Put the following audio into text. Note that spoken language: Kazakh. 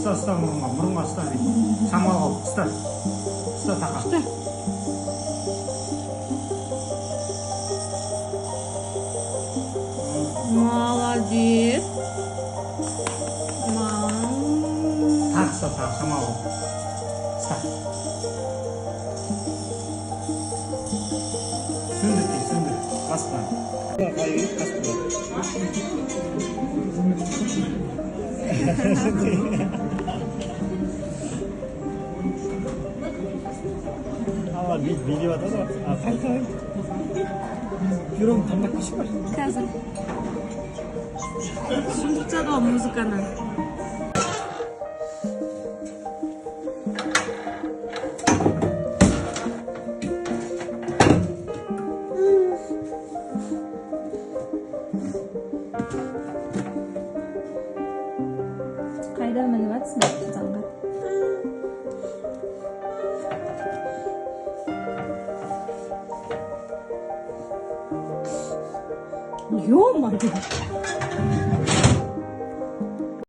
Ұста, ұста мұрынға, мұрынға ұста бүйтіп. Самал қылып, ұста. Ұста тақа. Ұста. Молодец. Тағы ұста, тағы шамал қылып. Ұста. Сөндір тез, сөндір. Баспа. Қалай керек, баспа. Алла бүйтіп билеп жатады ғой. А, қай қалай? Бюроны таңдап қойшы бар. Қазір. Сөндіріп тастады ғой музыканы. Қайда мініп жатсың, заңғар? Ё-моё!